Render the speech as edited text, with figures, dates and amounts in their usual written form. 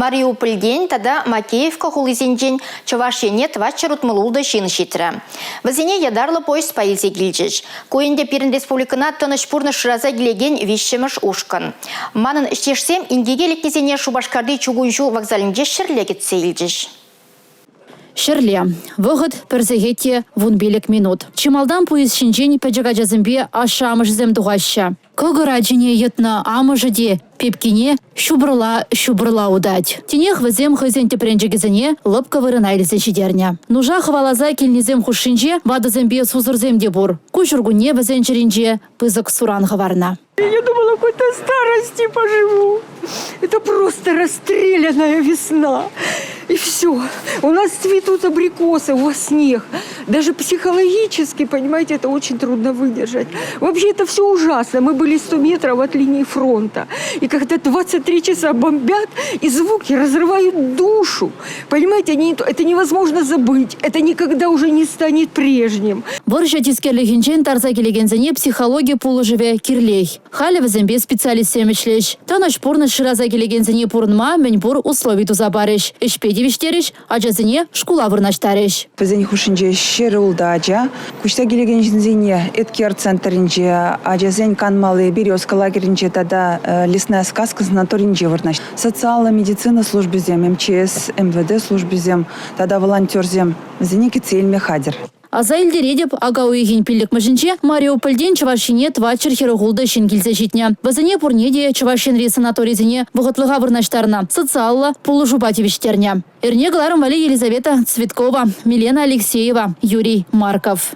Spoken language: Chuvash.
Мариупольтен тата Макеевка хулисенчен Чӑваш Ене 466 ҫын ҫитрӗ. Вӗсене ятарлӑ поездпа илсе килчӗҫ. Ку ӗнтӗ пирӗн республикӑна тӑнӑҫ пурнӑҫ шыраса килекен виҫҫӗмӗш ушкӑн. Манӑн ӗҫтешсем инкеке лекнисене Шупашкарти чукун ҫул вокзалӗнче ҫӗрле кӗтсе илчӗҫ. Ҫӗрле. Вӑхӑт пӗр сехет те 15 минут. Чи малтан пуйӑс ҫинчен пӗчӗк ачасемпе ашшӗ-амӑшӗсем тухаҫҫӗ. Кӑкӑр ачине йӑтнӑ амӑшӗ те пепкине ҫупӑрла-ҫупӑрла утать. Тинех вӗсем хӑйсен тӗпренчӗкӗсене лӑпкӑ вырӑна илсе ҫитернӗ. Нуша хӑваласа килнисем хушшинче ватӑсемпе сусӑрсем те пур. Ку ҫуркунне вӗсен чӗринче пысӑк суран хӑварнӑ. Я думала, хоть до старости поживу. Это просто расстрелянная весна. И все. У нас цветут абрикосы, у вас снег. Даже психологически, понимаете, это очень трудно выдержать. Вообще это все ужасно. Мы были 100 метров от линии фронта. И когда 23 часа бомбят, и звуки разрывают душу. Понимаете, они, это невозможно забыть. Это никогда уже не станет прежним. Вӑрҫӑ тискерлӗхӗнчен тарса килекенсене психологи пулӑшӑвӗ кирлех. Халӗ вӗсемпе специалистсем ӗҫлӗҫ. Тӑнӑҫ пурнӑҫ шыраса килекенсене пурӑнма мӗн пур услови туса парӗҫ, ӗҫпе тивӗҫтерӗҫ, ачасене шкула вырнаҫтарӗҫ. Вӗсен хушшинче 106 ача. Куҫса килекен ҫынсене Эткер центрӗнче, ачасен канмалли Березка лагерӗнче тата Лесная сказка санаторинче вырнаҫнӑ. Социаллӑ медицина службисем, МЧС, МВД службисем тата волонтерсем вӗсене кӗтсе илме хатӗр. Аса илтеретӗп, ака уйӑхӗн пиллӗкмӗшӗнче Мариупольтен Чӑваш Ене 446 ҫын килсе ҫитнӗ. Вӗсене пурне те Чӑваш Енри санаторисене вӑхӑтлӑха вырнаҫтарнӑ, социаллӑ пулӑшупа тивӗҫтернӗ. Эрне кӑларӑм валли Елизавета Цветкова, Милена Алексеева, Юрий Марков.